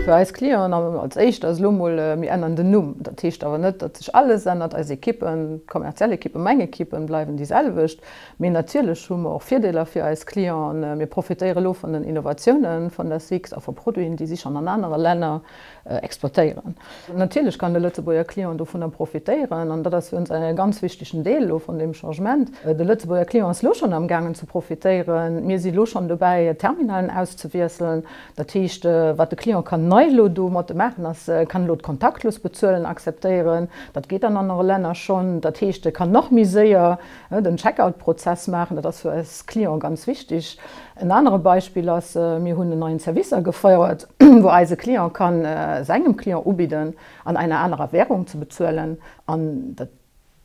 Fir eis Clienten als éischt ass elo mol, mir änneren den Numm. Dat heescht awer net, datt sech alles ännert. Eis Ekippen, d'kommerziell Ekippen, meng Ekippen, bleiwen déi selwecht. Mee natierlech hu mer och Virdeeler fir eis Clienten. Mir profitéiere elo vun den Innovatiounen vun der SIX a vu Produiten, déi si schonn an anere Länner exploitéieren. Natierlech kann de Lëtzebuerger Client dovunner profitéieren an dat ass fir ons e ganz wichtegen Deel elo vun deem Changement. De Lëtzebuerger Client ass elo schonn amgaangen ze profitéieren. Mir si elo schonn dobäi, Terminalen auszewiesselen. Dat heescht, wat de Client kann nei elo domat maachen, ass, e kann elo d'kontaktlos Bezuelen akzeptéieren. Dat geet an anere Länner schonn. Dat heescht, e kann nach méi séier den Checkout-Prozess maachen. Dat ass fir eis Clienten ganz wichtig. En anere Beispill ass, mir hunn en neien Service agefouert, wou eise Client kann sengem Client ubidden, an einer anerer Währung ze bezuelen. An dat,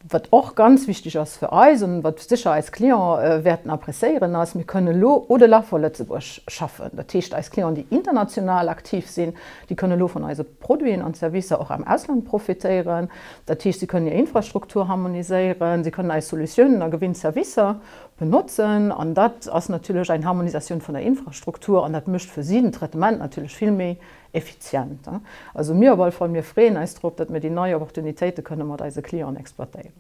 wat och ganz wichtig ass fir eis an wat sécher eis Clienten wäerten appréciéieren, ass, mir kënnen elo au-delà vu Lëtzebuerg schaffen. Dat heescht, eis Clienten, déi international aktiv sinn, déi kënnen elo vun eise Produiten an Servicer och am Ausland profitéieren. Dat heescht, si kënnen hir Infrastruktur harmoniséieren, si kënnen eis Solutiounen a gewinnt Servicer benotzen. An dat ass natierlech eng Harmonisatioun vun der Infrastruktur an dat mécht fir si den Traitement natierlech vill méi effizient. Also mir op alle Fall, mir freeën eis drop, datt mir déi nei Opportunitéite kënne mat eise Clienten exploitéieren.